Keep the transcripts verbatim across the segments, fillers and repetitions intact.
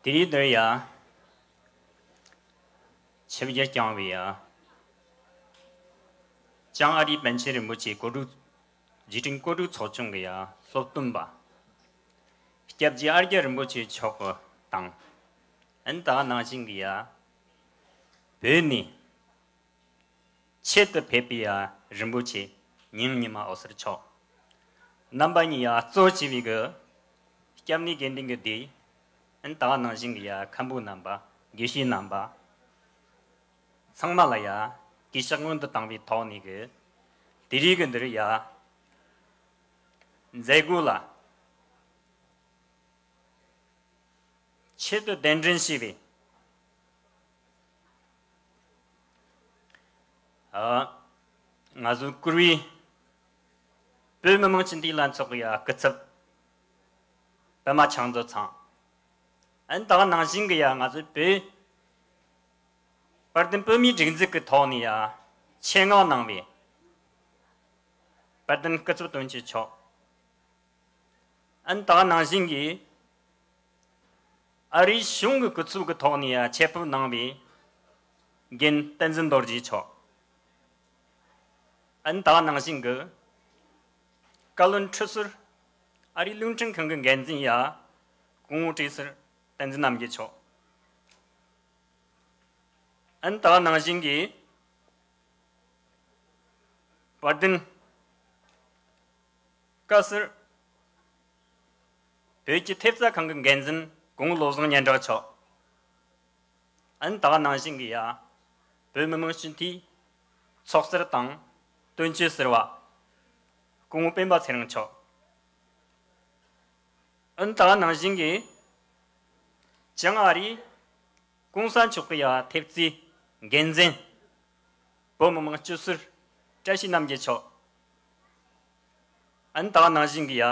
དེ་རིང་འདིར་ཡ། ཆིབས་བསྒྱུར་བསྐྱངས་པའི་ཡ། ལྕང་ཨ་རིའི་པཎ་ཆེན་རིན་པོ་ཆེ་གོ་སྒྲིག་རྗེས་དྲན་གོ་སྒྲིག་ཚོགས་ཆུང་གི་ཡ་སློབ་སྟོན་པ། སྐྱབས་རྗེ་ཨ་ཀྱཱ་རིན་པོ་ཆེ་མཆོག་གི་དང་། ཨན་ད་ག་ནང་བཞིན་གི་ཡ། བོད་ནས། ཆེད་དུ་ཕེབས་པའི་ཡ་རིན་པོ་ཆེ་ཉིང་ཉི་མ་འོད་ཟེར་མཆོག་རྣམ་པ་གཉིས་ཡ་གཙོ་བྱས་པའི་གི་སྐྱབས་གནས་དགེ་འདུན་གྱི་སྡེ། ཨན་ད་ག་ནང་བཞིན་གི་ཡ་མཁན་པོ་རྣམ་པ། དགེ་བཤེས་རྣམ་པ། ཚང་མ་ལ་ཡ་གུས་ཕྱག་སྔོན་དུ་བཏང་བའི་ཐོག་ནས་གི་དེ་རིང་གི་འདིར་ཡ་མཛད་སྒོ་ལ་ཆེད་དུ་གདན་འདྲེན་བྱས་པའི། ཨ། ང་ཚོའི་བཀུར་འོས་བོད་མི་མང་སྤྱི་འཐུས་ལྷན་ཚོགས་ཀྱི་ཡ་སྐུ་ཚབ་པད་མ་ཆང་མཛོད་ཚང་། ཨན་ད་ག་ནང་བཞིན་གྱི་ཡ་ང་ཚོའི་བོད་དཔལ་ལྡན་བོད་མིའི་སྒྲིག་འཛུགས་ཀྱི་ཐོག་ནས་ཡ་ཆེད་མངགས་གནང་བའི་དཔལ་ལྡན་སྐུ་ཚབ་དོན་གཅོད་མཆོག་ཨན་ད་ག་ནང་བཞིན་གྱི་ཨ་རིའི་གཞུང་གི་སྐུ་ཚབ་ཀྱི་ཐོག་ནས་ཡ་ཆེད་ཕེབས་གནང་བའི་རྒན་བསྟན་འཛིན་རྡོ་རྗེ་མཆོག་ཨན་ད་ག་ནང་བཞིན་གྱི་བཀའ་བློན་ཁྲི་ཟུར་ཨ་རིའི་རླུང་འཕྲིན་ཁང་གི་འགན་འཛིན་ཡ་སྐུ་ངོ་བཀྲས་ཟུར་བསྟན་འཛིན་རྣམ་རྒྱལ་མཆོག་ཨན་ད་ག་ནང་བཞིན་གྱི་དཔལ་ལྡན་བཀའ་ཟུར་བོད་ཀྱི་ཐེབས་རྩ་ཁང་གི་འགན་འཛིན་སྐུ་ངོ་བློ་བཟང་སྙན་གྲགས་མཆོག་ཨན་ད་ག་ནང་བཞིན་གྱི་ཡ། བོད་མི་མང་སྤྱི་འཐུས་ཚོགས་ཟུར་དང་དོན་གཅོད་ཟུར་པ། སྐུ་ངོ་སྤེན་པ་ཚེ་རིང་མཆོག་ཨན་ད་ག་ནང་བཞིན་གྱི་ལྕང་ཨ་རིའི་༸གོང་ས་མཆོག་གི་ཡ་ཐེབས་རྩའི་འགན་འཛིན་བོད་མི་མང་སྤྱི་ཟུར་བཀྲ་ཤིས་རྣམ་རྒྱལ་མཆོག་ཨན་ད་ག་ནང་བཞིན་གྱི་ཡ།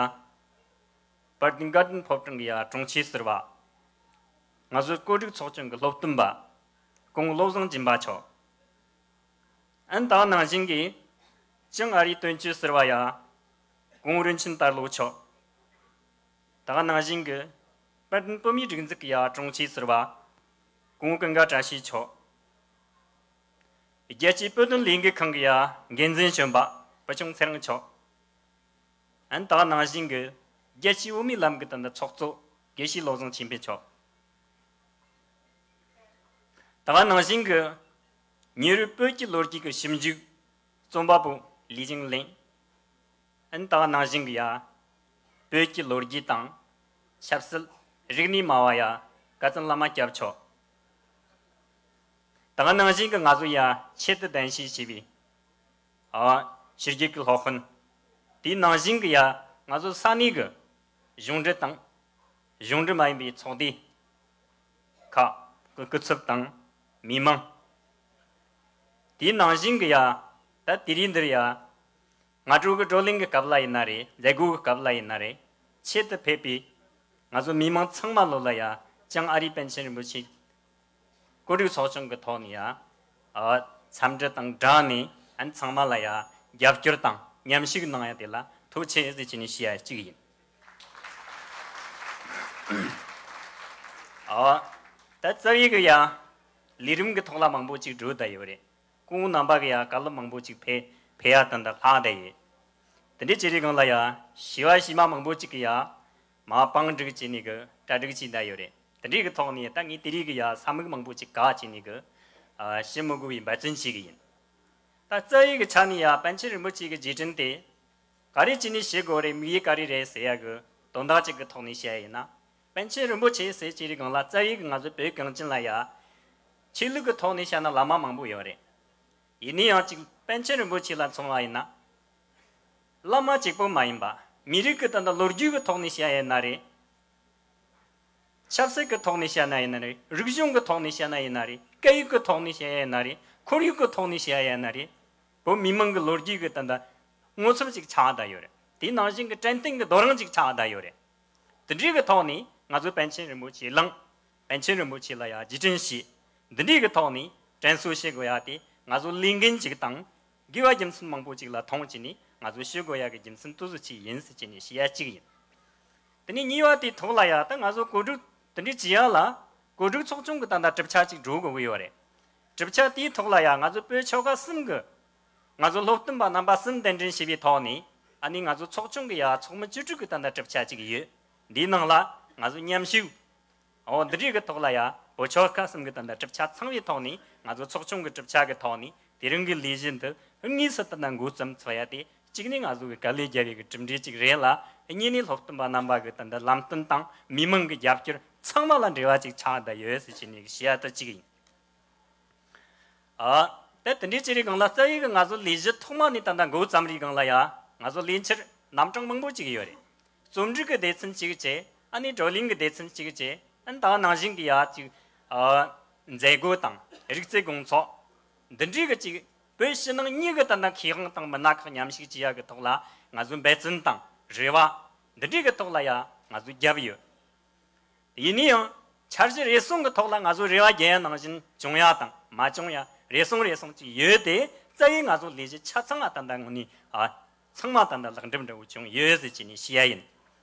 དཔལ་ལྡན་དགའ་ལྡན་ཕོ་བྲང་གི་ཡ་དྲུང་ཆེ་ཟུར་པ། ང་ཚོའི་བཀོད་སྒྲིག་ཚོགས་ཆུང་གི་སློབ་སྟོན་པ། སྐུ་ངོ་བློ་བཟང་སྦྱིན་པ་མཆོག་ཨན་ད་ག་ནང་བཞིན་གྱི་ལྕང་ཨ་རིའི་དོན་གཅོད་ཟུར་པ་ཡ། སྐུ་ངོ་རིན་ཆེན་དར་ལོ་མཆོག་ད་ག་ནང་བཞིན་གྱི་དཔལ་ལྡན་བོད་མིའི་སྒྲིག་འཛུགས་ཀྱི་ཡ་དྲུང་ཆེ་ཟུར་པ། སྐུ་ངོ་ཀུན་དགའ་བཀྲ་ཤིས་མཆོག་རྒྱལ་སྤྱིའི་བོད་དོན་ལས་འགུལ་ཁང་གི་ཡ་འགན་འཛིན་གཞོན་པ་བུ་ཆུང་ཚེ་རིང་མཆོག་ཨན་ད་ག་ནང་བཞིན་གྱི་རྒྱལ་སྤྱིའི་དབུ་མའི་ལམ་གྱི་དོན་དུ་ཚོགས་གཙོ་དགེ་བཤེས་བློ་བཟང་ཆོས་འཕེལ་མཆོག་ད་ག་ནང་བཞིན་གྱི་ཉེ་རབས་བོད་ཀྱི་ལོ་རྒྱུས་ཀྱི་ཞིབ་འཇུག་རྩོམ་པ་པོ་ལི་ཅིང་ལིན། ཨན་ད་ག་ནང་བཞིན་གྱི་ཡ། བོད་ཀྱི་ལོ་རྒྱུས་དང་ཆབ་སྲིད་རིག་གནས་སྨྲ་བ་ཡ་དགའ་ཚལ་བླ་མ་སྐྱབས་མཆོག་ད་ག་ནང་བཞིན་གྱི་ང་ཚོ་ཡ་ཆེད་དུ་གདན་ཞུ་བྱས་པའི། ཨ། ཕྱི་རྒྱལ་གྱི་སློབ་དཔོན། དེའི་ནང་བཞིན་གྱི་ཡ་ང་ཚོ་ས་གནས་ཀྱི་གཞུང་འབྲེལ་དང་། གཞུང་འབྲེལ་མ་ཡིན་པའི་ཚོགས་སྡེ་ཁག་གི་སྐུ་ཚབ་དང་མི་མང་། དེའི་ནང་བཞིན་གྱི་ཡ་ད་དེ་རིང་འདིར་ཡ་སྔ་དྲོ་གི་བགྲོ་གླེང་གི་སྐབས་ལ་ཡིན་ན་རེད། མཛད་སྒོ་གི་སྐབས་ལ་ཡིན་ན་རེད། ཆེད་དུ་ཕེབས་པའི་ང་ཚོ་མི་མང་ཚང་མ་ལོ་ལ་ཡ་ལྕང་ཨ་རིའི་པཎ་ཆེན་རིན་པོ་ཆེ་གོ་སྒྲིག་ཚོགས་ཆུང་གི་ཐོག་ནས་ཡ། ཨ། འཚམས་འདྲི་དང་སྦྲགས་ནས་ཨན་ཚང་མ་ལ་ཡ་རྒྱབ་སྐྱོར་དང་མཉམ་ཞུགས་གནང་ཡ་དེ་ལ་ཐུགས་རྗེ་ཆེ་ཞུས་ནས་ཞུ་ཡ་གཅིག་ཡིན། ཨ། ད་རྩ་བའི་གི་ཡ་ལས་རིམ་གི་ཐོག་ལ་མང་པོ་ཅིག་འགྲོ་བསྡད་ཡོད་རེད། སྐུ་ངོ་རྣམ་པ་གི་ཡ་བཀའ་སློབ་མང་པོ་ཅིག་ཕེ་ཕེ་ཡ་དང་ད་ལྷག་བསྡད་ཡོད། དེ་འདྲའི་ཅི་རིགས་སྒང་ལ་ཡ་ཞི་བ་ཞི་མ་མང་པོ་ཅིག་གི་ཡ་མ་པང་སྒྲིག་བྱས་ནས་གི་གྲ་སྒྲིག་བྱས་བསྡད་ཡོད་རེད། དེ་འདྲའི་གི་ཐོག་ནས་ད་ངས་དེ་རིགས་གི་ཡ་ས་མིག་མང་པོ་ཅིག་ག་བྱས་ནས་གི་ཨ་ཞུ་མི་དགོས་པའི་འབད་བརྩོན་བྱེད་གི་ཡིན། ད་རྩ་བའི་གི་ཆ་ནས་ཡ་པཎ་ཆེན་རིན་པོ་ཆེ་གི་རྗེས་དྲན་དེ་ག་རེ་བྱས་ནས་ཞུ་དགོས་རེད། དམིགས་ཡུལ་ག་རེ་རེད་ཟེར་ཡ་གི་དོན་དག་ཅིག་གི་ཐོག་ནས་བཤད་ཡ་ཡིན་ན། པཎ་ཆེན་རིན་པོ་ཆེ་ཟེར་ཅི་རིགས་སྒང་ལ་རྩ་བའི་གི་ང་ཚོ་བོད་གངས་ཅན་ལ་ཡ་ཆོས་ལུགས་ཀྱི་ཐོག་ནས་བཤད་ན་བླ་མ་མང་པོ་ཡོད་རེད། ཡིན་ན་ཡང་ཅིག་པཎ་ཆེན་རིན་པོ་ཆེ་ལ་མཚོན་པ་ཡིན་ན། བླ་མ་གཅིག་པོ་མ་ཡིན་པ་མི་རིགས་ཀྱི་ད་ལྟ་ལོ་རྒྱུས་ཀྱི་ཐོག་ནས་བཤད་ཡ་ན་རེད། ཆབ་སྲིད་ཀྱི་ཐོག་ནས་བཤད་ན་ཡིན་ན་རེད། རིག་གཞུང་གི་ཐོག་ནས་བཤད་ན་ཡིན་ན་རེད། སྐད་ཡིག་གི་ཐོག་ནས་བཤད་ཡ་ཡིན་ན་རེད། ཁོར་ཡུག་གི་ཐོག་ནས་བཤད་ཡ་ཡིན་ན་རེད། བོད་མི་མང་གི་ལོ་རྒྱུས་ཀྱི་ད་ལྟ་ངོ་ཚབ་ཅིག་ཆགས་བསྡད་ཡོད་རེད། དེའི་ནང་བཞིན་གྱི་དྲན་རྟེན་གྱི་རྡོ་རིང་ཅིག་ཆགས་བསྡད་ཡོད་རེད། དེ་འདྲའི་གི་ཐོག་ནས་ང་ཚོ་པཎ་ཆེན་རིན་པོ་ཆེ་བླངས། པཎ་ཆེན་རིན་པོ་ཆེ་ལ་ཡ་རྗེས་དྲན་བྱས། འདི་འདྲའི་གི་ཐོག་ནས་དྲན་གསོ་བྱེད་དགོས་ཡ་དེ་ང་ཚོ་ལས་འགན་ཅིག་དང་དགེ་བ་རྒྱུ་མཚན་མང་པོ་ཅིག་ལ་མཐོང་བྱས་ནས་ང་ཚོ་ཞུ་དགོས་ཡ་གི་རྒྱུ་མཚན་དེ་ཚོ་ཅིག་ཡིན་ཟེར་བྱས་ནས་བཤད་ཡ་གཅིག་ཡིན། དེ་ནས་གཉིས་པ་དེའི་ཐོག་ལ་ཡ་ད་ང་ཚོ་གོ་སྒྲིག་དེ་འདྲའི་བྱེད་ཡ་ལ་ བཀོད་སྒྲིག་ཚོགས་ཆུང་གི་ད་ལྟ་གྲུབ་ཆ་ཅིག་འགྲོ་དགོས་ཀྱི་ཡོད་རེད། གྲུབ་ཆ་དེའི་ཐོག་ལ་ཡང་ང་ཚོ་བོད་ཆོལ་ཁ་གསུམ་གི་ང་ཚོ་སློབ་སྟོན་པ་རྣམ་པ་གསུམ་གདན་འདྲེན་བྱས་པའི་ཐོག་ནས། ཨ་ནི་ང་ཚོ་ཚོགས་ཆུང་གི་ཡ་ཚོགས་མི་བཅུ་དྲུག་གི་ད་ལྟ་གྲུབ་ཆ་ཅིག་ཡོད། འདིའི་ནང་ལ་ང་ཚོ་མཉམ་ཞུགས། འོ་འདི་འདྲའི་གི་ཐོག་ལ་ཡ་བོད་ཆོལ་ཁ་གསུམ་གི་ད་ལྟ་གྲུབ་ཆ་ཚང་བའི་ཐོག་ནས། ང་ཚོ་ཚོགས་ཆུང་གི་གྲུབ་ཆ་གི་ཐོག་ནས་དེ་རིང་གི་ལས་གཞི་འདི་དངོས་སུ་ད་ལྟ་འགོ་བརྩམས་ཚར་ཡ་དེ། གཅིག་ནས་ང་ཚོ་གི་དཀའ་ལས་བརྒྱབ་པའི་གི་གྲུབ་འབྲས་ཅིག་རེད་ལ། གཉིས་ནས་སློབ་སྟོན་པ་རྣམ་པ་གི་ད་ལྟ་ལམ་སྟོན་དང་མི་མང་གི་རྒྱབ་སྐྱོར་ཚང་མ་ལ་འབྲེལ་བ་ཅིག་ཆགས་བསྡད་ཡོད་ཟེར་བྱས་ནས་བཤད་ཡ་དེ་གཅིག་ཡིན། ཨ། དེ་དེ་འདྲའི་བྱས་རིགས་སྒང་ལ་རྩ་བའི་གི་ང་ཚོ་ལས་གཞི་ཐོག་མ་ནས་ད་ལྟ་འགོ་བརྩམས་རིགས་སྒང་ལ་ཡ། ང་ཚོ་ལས་འཆར་རྣམ་གྲངས་མང་པོ་ཅིག་ཡོད་རེད། རྩོམ་སྒྲིག་གི་སྡེ་ཚན་གཅིག་བྱས། ཨ་ནི་བགྲོ་གླེང་གི་སྡེ་ཚན་གཅིག་བྱས། ཨ་ནི་ད་ག་ནང་བཞིན་གི་ཡ་ཅིག་ཨ། མཛད་སྒོ་དང་རིག་རྩལ་དགོང་ཚོགས་འདི་འདྲའི་གི་ཅིག་བོད་ཕྱི་ནང་གཉིས་ཀྱི་ད་ལྟ་མཁས་དབང་དང་མི་སྣ་ཁག་མཉམ་ཞུགས་བྱེད་ཡ་གི་ཐོག་ལ་ང་ཚོ་འབད་བརྩོན་དང་རེ་བ་འདི་འདྲའི་གི་ཐོག་ལ་ཡ་ང་ཚོ་བརྒྱབ་ཡོད། ཡིན་ན་ཡང་འཆར་གཞི་རེ་ཟུང་གི་ཐོག་ལ་ང་ཚོ་རེ་བ་རྒྱག་ཡ་ནང་བཞིན་བྱུང་ཡ་དང་མ་བྱུང་ཡ་རེ་ཟུང་རེ་ཟུང་ཅིག་ཡོད་དེ། རྩ་བའི་ང་ཚོ་ལས་གཞི་ཆ་ཚང་ང་ད་ལྟ་ངོ་ནས་ཨ། ཚང་མ་ད་ལྟ་ལེགས་འགྲུབ་འདྲ་བོ་བྱུང་ཡོད་ཟེར་བྱས་ནས་བཤད་ཡ་ཡིན།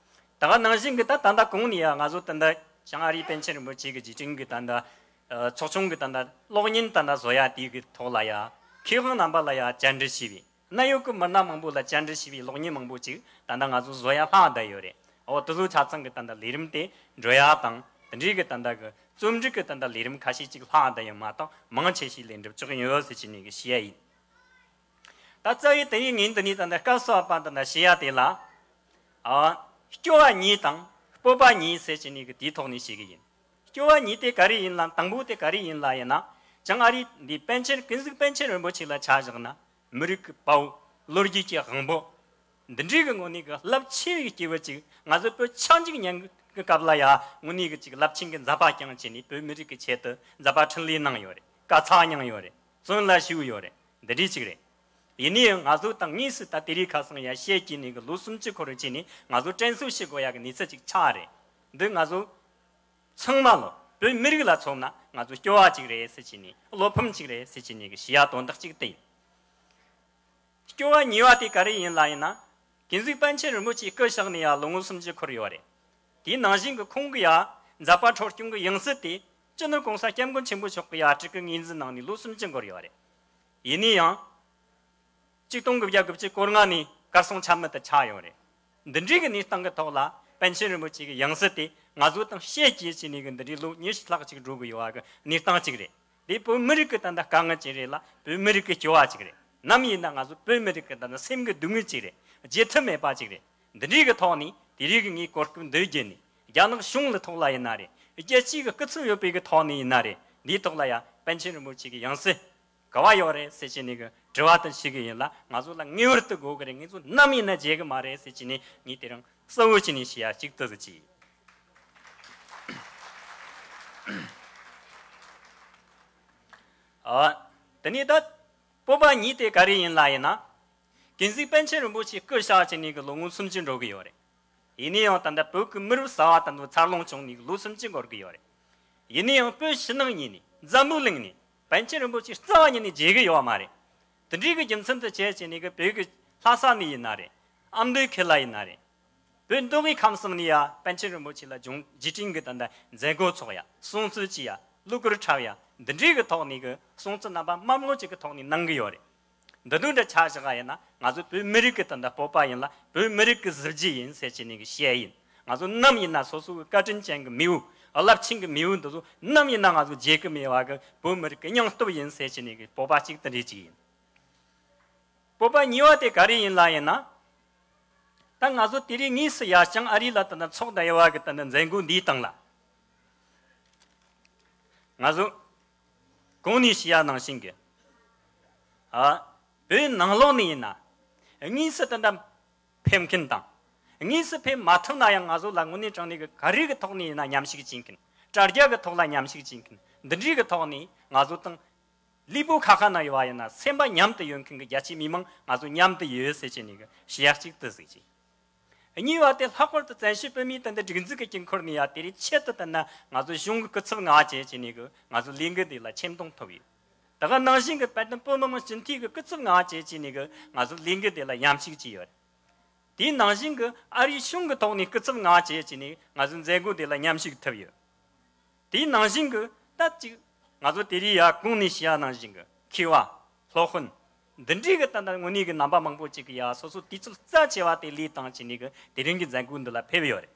ད་ག་ནང་བཞིན་གྱི་ད་ད་ལྟ་གོང་ནས་ཡ་ང་ཚོ་ད་ལྟ་བྱང་ཨ་རིའི་པཎ་ཆེན་རིན་པོ་ཆེ་གི་རྗེས་དྲན་གྱི་ད་ལྟ་ཚོགས་ཆུང་གི་ད་ལྟ་གློག་བརྙན་ད་ལྟ་བཟོ་ཡ་དེའི་གི་ཐོག་ལ་ཡ་མཁས་དབང་རྣམ་པ་ལ་ཡ་བཅར་འདྲི་ཞུས་པའི། གནད་ཡོད་ཀྱི་མི་སྣ་མང་པོ་ལ་བཅར་འདྲི་ཞུས་པའི་གློག་བརྙན་མང་པོ་ཅིག་ད་ལྟ་ང་ཚོ་བཟོ་ཡ་ལྷག་བསྡད་ཡོད་རེད། འོ་དེ་ཚོ་ཆ་ཚང་གི་ད་ལྟ་ལས་རིམ་དེ་འགྲོ་ཡ་དང་དེ་འདྲའི་གི་ད་ལྟ་གི་རྩོམ་སྒྲིག་གི་ད་ལྟ་ལས་རིམ་ཁ་ཤས་ཅིག་ལྷག་བསྡད་ཡོད་མ་གཏོགས་མང་ཆེ་ཤོས་ལས་འགྲུབ་ཆོག་གི་ཡོད་ཟེར་བྱས་ནས་གི་བཤད་ཡ་ཡིན། ད་རྩ་བའི་དེ་ཡིན་ངེས་འདི་ནས་ད་ལྟ་སྐབས་སུ་བབ་པ་ད་ལྟ་བཤད་ཡ་དེ་ལ། ཨ། སྐྱོ་བ་གཉིས་དང་སྤོབས་པ་གཉིས་ཟེར་བྱས་ནས་གི་དེའི་ཐོག་ནས་བཤད་གི་ཡིན། སྐྱོ་བ་གཉིས་དེ་ག་རེ་ཡིན་ལ། དང་པོ་དེ་ག་རེ་ཡིན་ལ་ཡིན་ན། བྱང་ཨ་རི་འདི་པཎ་ཆེན་ཀུན་གཟིགས་པཎ་ཆེན་རིན་པོ་ཆེ་ལ་ཆ་བཞག་ན། མི་རིགས་ཀྱི་དཔའ་བོ། ལོ་རྒྱུས་ཀྱི་དབང་པོ། འདི་འདྲའི་གི་ངོས་ནས་གི་རླབས་ཆེ་བའི་སྐྱེས་བུ་ཅིག་ང་ཚོ་བོད་ཆགས་འཇིག་ཉེན་གི་སྐབས་ལ་ཡ་དངོས་གནས་གི་ཅིག་རླབས་ཆེན་གི་མཛད་པ་བསྐྱངས་བྱས་ནས་བོད་མི་རིགས་ཀྱི་ཆེད་དུ་མཛད་པ་འཕྲིན་ལས་གནང་ཡོད་རེད། དཀའ་ཚེགས་མྱངས་ཡོད་རེད། བཙོན་ལ་བཞུགས་ཡོད་རེད། འདི་འདྲའི་ཅིག་རེད། ཡིན་ནའི་ང་ཚོ་དང་དངོས་སུ་ད་དེ་རིང་ཁ་སང་ཡ་ཤེད་ཀྱི་ནས་གི་ལོ་སུམ་ཅུ་འཁོར་བྱས་ནས་ང་ཚོ་དྲན་གསོ་བྱེད་དགོས་ཡ་གི་གནས་ཚུལ་ཅིག་ཆགས་རེད། འདི་ང་ཚོ་ཚང་མ་ལོ་བོད་མི་རིགས་ལ་མཚོན་ན་ང་ཚོ་སྐྱོ་བ་ཅིག་རེད་ཟེར་བྱས་ནས། བློ་ཕམ་ཅིག་རེད་ཟེར་བྱས་ནས་གི་ཞུ་ཡ་དོན་དག་ཅིག་དེ་ཡིན། སྐྱོ་བ་གཉིས་པ་དེ་ག་རེ་ཡིན་ལ་ཡིན་ན། ཀུན་གཟིགས་པཎ་ཆེན་རིན་པོ་ཆེ་སྐུ་གཤེགས་ནས་ཡ་ལོ་ངོ་སུམ་ཅུ་འཁོར་ཡོད་རེད། དེའི་ནང་བཞིན་གི་ཁོང་གི་ཡ་མཛད་པ་འཕྲོ་སྐྱོང་གི་ཡང་སྲིད་དེ་སྤྱི་ནོར་གོང་ས་སྐྱབས་མགོན་ཆེན་པོ་མཆོག་གི་ཡ་སྤྲུལ་སྐུ་ངོས་འཛིན་གནང་ནས་ལོ་སུམ་ཅུ་འགོར་ཡོད་རེད། ཡིན་ནའི་ཡང་། གཅིག་སྟོང་དགུ་བརྒྱ་དགུ་བཅུ་གོ་ལྔ་ནས་གར་སོང་ཆ་མེད་དུ་ཆགས་ཡོད་རེད། འདི་འདྲའི་གི་གནས་སྟངས་ཀྱི་ཐོག་ལ་པཎ་ཆེན་རིན་པོ་ཆེ་གི་ཡང་སྲིད་དེ་ང་ཚོ་དང་ཤེད་ཀྱིས་བྱས་ནས་གི་འདི་འདྲའི་ལོ་ཉི་ཤུ་ལྷག་ཅིག་འགྲོ་གི་ཡོད་པ་གི་གནས་སྟངས་ཅིག་རེད། དེ་བོད་མི་རིགས་ཀྱི་ད་ལྟ་དཀའ་ངལ་ཅིག་རེད་ལ། བོད་མི་རིགས་ཀྱི་སྐྱོ་བ་ཅིག་རེད། ནམ་ཡིན་ན་ང་ཚོ་བོད་མི་རིགས་ཀྱི་ད་ལྟ་སེམས་ཀྱི་སྡུག་བསྔལ་ཅིག་རེད། བརྗེད་ཐབས་མེད་པ་ཅིག་རེད། འདི་འདྲའི་གི་ཐོག་ནས་དེ་རིང་གི་ངའི་གོ་སྐབས་འདི་བརྒྱུད་ནས་རྒྱ་ནག་གཞུང་ལ་ཐོག་ལ་ཡིན་ན་རེད། རྒྱལ་སྤྱིའི་གི་སྐུ་ཚབ་ཡོད་པའི་གི་ཐོག་ནས་ཡིན་ན་རེད། འདིའི་ཐོག་ལ་ཡ་པཎ་ཆེན་རིན་པོ་ཆེ་གི་ཡང་སྲིད་ག་བ་ཡོད་རེད་ཟེར་བྱས་ནས་གི་དྲི་བ་དེ་ཞུ་གི་ཡིན་ལ། ང་ཚོ་ལ་ངེས་པར་དུ་དགོས་གི་རེད། ངེད་ཚོ་ནམ་ཡིན་ན་བརྗེད་གི་མ་རེད་ཟེར་བྱས་ནས་ངས་དེ་རིང་གསལ་བོ་བྱས་ནས་ཞུ་ཡ་གཅིག་དེ་ཟེར་གྱིས། ཨ། དེ་ནས་ད་སྤོབས་པ་གཉིས་དེ་ག་རེ་ཡིན་ལ་ཡིན་ན། ཀུན་གཟིགས་པཎ་ཆེན་རིན་པོ་ཆེ་སྐུ་གཤེགས་བྱས་ནས་གི་ལོ་ངོ་སུམ་ཅུ་འགྲོ་གི་ཡོད་རེད། ཡིན་ན་ཡང་ད་ལྟ་བོད་ཀྱི་མི་རབས་གསར་པ་དང་དུ་འཚར་ལོངས་བྱུང་ནས་ལོ་སུམ་ཅུ་འགོར་གི་ཡོད་རེད། ཡིན་ན་ཡང་བོད་ཕྱི་ནང་གཉིས་ནས་འཛམ་བུ་གླིང་ནས་པཎ་ཆེན་རིན་པོ་ཆེ་རྩ་བ་ཉིད་ནས་བརྗེད་གི་ཡོད་མ་རེད། དེ་འདྲའི་གི་རྒྱུ་མཚན་དུ་བྱས་བྱས་ནས་གི་བོད་ཀྱི་ལྷ་ས་ནས་ཡིན་ན་རེད། ཨ་མདོའི་ཁུལ་ལ་ཡིན་ན་རེད། བོད་མདོ་དབུས་ཁམས་གསུམ་ནས་ཡ་པཎ་ཆེན་རིན་པོ་ཆེ་ལ་རྗེས་དྲན་གི་ད་ལྟ་མཛད་སྒོ་ཚོགས་ཡ། སྲུང་བརྩི་བྱེད་ཡ། གླུ་གར་འཁྲབ་ཡ། འདི་འདྲའི་གི་ཐོག་ནས་གི་སྲུང་བརྩི་རྣམ་པ་མང་པོ་ཅིག་གི་ཐོག་ནས་གནང་གི་ཡོད་རེད། འདི་དོན་འདྲ་ཆ་བཞག་ག་ཡིན་ན་ང་ཚོ་བོད་མི་རིགས་ཀྱི་ད་ལྟ་སྤོབས་པ་ཡིན་ལ། བོད་མི་རིགས་ཀྱི་གཟི་བརྗིད་ཡིན་ཟེར་བྱས་ནས་གི་བཤད་ཡིན། ང་ཚོ་ནམ་ཡིན་ན་སོ་སོ་གི་བཀའ་དྲིན་ཅན་གྱི་མེས་པོ། རླབས་ཆེན་གྱི་མེས་པོ་འདི་ཚོ་ནམ་ཡིན་ན་ང་ཚོ་བརྗེད་ཀྱི་མེད་པ་གི་བོད་མི་རིགས་ཀྱི་སྙིང་སྟོབས་ཡིན་ཟེར་བྱས་ནས་གི་སྤོབས་པ་གཅིག་དེ་འདྲ་ཅིག་ཡིན། སྤོབས་པ་གཉིས་པ་དེ་ག་རེ་ཡིན་ལ་ཡིན་ན། ད་ང་ཚོ་དེ་རིང་དངོས་སུ་ཡ་བྱང་ཨ་རི་ལ་ད་ལྟ་ཚོགས་བསྡད་ཡོད་པ་གི་ད་ལྟ་མཛད་སྒོ་འདིའི་སྟེང་ལ། ང་ཚོ་གོང་ནས་ཞུས་ཡ་ནང་བཞིན་གི། ཨ། བོད་ནང་ལོགས་ནས་ཡིན་ན། དངོས་སུ་ད་ལྟ་ཕེབས་མཁན་དང་། དངོས་སུ་ཕེབས་མ་ཐུབ་ན་ཡང་ང་ཚོ་ལ་དངོས་གནས་དྲང་གནས་གི་ག་རེ་གི་ཐོག་ནས་ཡིན་ན་མཉམ་ཞུགས་བྱེད་མཁན། དྲ་རྒྱ་གི་ཐོག་ལ་མཉམ་ཞུགས་བྱེད་མཁན། འདི་འདྲའི་གི་ཐོག་ནས་ང་ཚོ་དང་། ལུས་པོ་ཁ་ཁ་ན་ཡོད་པ་ཡིན་ན་སེམས་པ་མཉམ་དུ་ཡོད་མཁན་གྱི་རྒྱ་ཆེའི་མི་མང་ང་ཚོ་མཉམ་དུ་ཡོད་ཟེར་བྱས་ནས་གི་ཞུ་ཡ་གཅིག་དེ་ཟིག་ཅིག་གཉིས་པ་དེ་ལྷག་པར་དུ་བཙན་བྱོལ་བོད་མིའི་ད་ལྟ་སྒྲིག་འཛུགས་ཀྱི་དཀྱིལ་འཁོར་ནས་ཡ་དེ་རིང་ཆེད་དུ་ད་ལྟ་ང་ཚོ་གཞུང་གི་སྐུ་ཚབ་མངགས་བྱས་བྱས་ནས་གི་ང་ཚོ་ལས་འགུལ་དེ་ལ་ཆེ་མཐོང་ཐོབ་ཡོད། ད་ག་ནང་བཞིན་གི་དཔལ་ལྡན་བོད་མི་མང་སྤྱི་འཐུས་ཀྱི་སྐུ་ཚབ་མངགས་བྱས་བྱས་ནས་གི་ང་ཚོ་ལས་འགུལ་དེ་ལ་མཉམ་ཞུགས་བྱས་ཡོད། དེའི་ནང་བཞིན་གི་ཨ་རིའི་གཞུང་གི་ཐོག་ནས་སྐུ་ཚབ་མངགས་བྱས་བྱས་ནས་ང་ཚོ་མཛད་སྒོ་དེ་ལ་མཉམ་ཞུགས་ཐུབ་ཡོད། དེའི་ནང་བཞིན་གྱི་ད་ཅིག་ང་ཚོ་དེ་རིང་ཡ་གོང་ནས་ཞུས་པ་ནང་བཞིན་གྱི་མཁས་པ། སློབ་དཔོན། འདི་འདྲའི་གི་ད་ལྟ་དངོས་གནས་གི་རྣམ་པ་མང་པོ་ཅིག་གི་ཡ་སོ་སོ་དུས་ཚོད་རྩ་ཆེ་བ་དེ་ལས་བཏང་བྱས་ནས་གི་དེ་རིང་གི་མཛད་སྒོ་འདི་ལ་ཕེབས་ཡོད་རེད།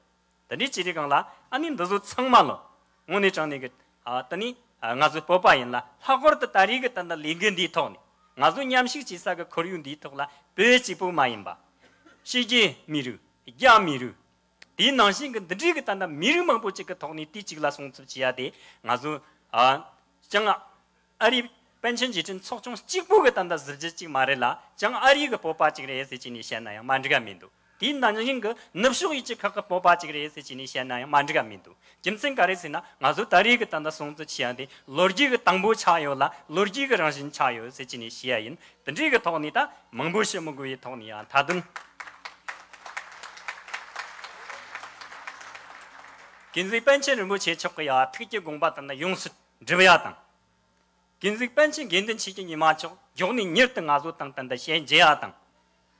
འདི་འདྲའི་བྱས་དུས་སྒང་ལ་ཨ་ནི་འདི་ཚོ་ཚང་མ་ལོ་དངོས་གནས་དྲང་གནས་གི་ཨ་ད་ནི་ཨ་ང་ཚོའི་བོད་པ་ཡིན་ལ་ལྷག་པར་དུ་ད་རེས་གི་ད་ལྟ་ལས་འགུལ་འདིའི་ཐོག་ནས་ང་ཚོ་མཉམ་ཞུགས་བྱེད་ས་གི་ཁོར་ཡུག་འདིའི་ཐོག་ལ་བོད་གཅིག་པུ་མ་ཡིན་པ། ཕྱི་རྒྱལ་མི་རིགས། རྒྱ་མི་རིགས། དེའི་ནང་བཞིན་གྱི་འདི་འདྲའི་གི་ད་ལྟ་མི་རིགས་མང་པོ་ཅིག་གི་ཐོག་ནས་དུས་གཅིག་ལ་སྲུང་སྐྱོབ་བྱེད་ཡ་དེ་ང་ཚོ་ཨ་ཅང་ཨ་རིའི་པཎ་ཆེན་རྗེས་དྲན་ཚོགས་ཆུང་གཅིག་པུ་གི་ད་ལྟ་གཟི་བརྗིད་ཅིག་མ་རེད་ལ་ཅང་ཨ་རི་གི་བོད་པ་ཅིག་རེད་ཟེར་གྱི་ནས་བཤད་ན་ཡང་མ་འགྲིག་ག་མི་འདུག་དེའི་ནང་བཞིན་གྱི་ནུབ་ཕྱོགས་ཡུལ་གྱི་ཁག་གི་བོད་པ་ཅིག་རེད་ཟེར་གྱི་ནས་བཤད་ན་ཡང་མ་འགྲིག་ག་མི་འདུག་རྒྱུ་མཚན་ག་རེ་ཟེར་ན་ང་ཚོ་ད་རེས་ཀྱི་ད་ལྟ་སྲུང་བརྩི་བྱེད་ཡ་དེ་ལོ་རྒྱུས་ཀྱི་དང་པོ་ཆགས་ཡོད་ལ་ལོ་རྒྱུས་ཀྱི་རང་བཞིན་ཆགས་ཡོད་ཟེར་གྱི་ནས་བཤད་ཡ་ཡིན། དེ་འདྲའི་གི་ཐོག་ནས་ད་མང་པོ་བཤད་མི་དགོས་པའི་ཐོག་ནས་ཡང་མཐའ་དོན། ཀུན་གཟིགས་པཎ་ཆེན་རིན་པོ་ཆེ་མཆོག་གི་ཡང་ཐུགས་ཀྱི་དགོངས་པ་ལྟར་ན་ཡོངས་སུ་འགྲུབ་ཡ་དང་། ཀུན་གཟིགས་པཎ་ཆེན་དགེ་འདུན་ཆོས་ཀྱི་ཉི་མ་མཆོག་མགྱོགས་ནས་མྱུར་དུ་ང་ཚོ་དང་ད་ལྟ་ཞལ་མཇལ་ཡ་དང་།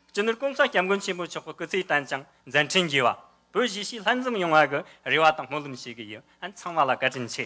སྤྱི་ནོར་༸གོང་ས་༸སྐྱབས་མགོན་ཆེན་པོ་མཆོག་གི་སྐུ་ཚེའི་དན་ཅང་མཛད་འཕྲིན་རྒྱས་པ། བོད་གཞིས་བྱེས་ལྷན་འཛོམས་ཡོང་བ་གི་རེ་བ་དང་སྨོན་ལམ་ཞུ་གི་ཡོད། ཨ་ཚང་མ་ལ་བཀའ་དྲིན་ཆེ།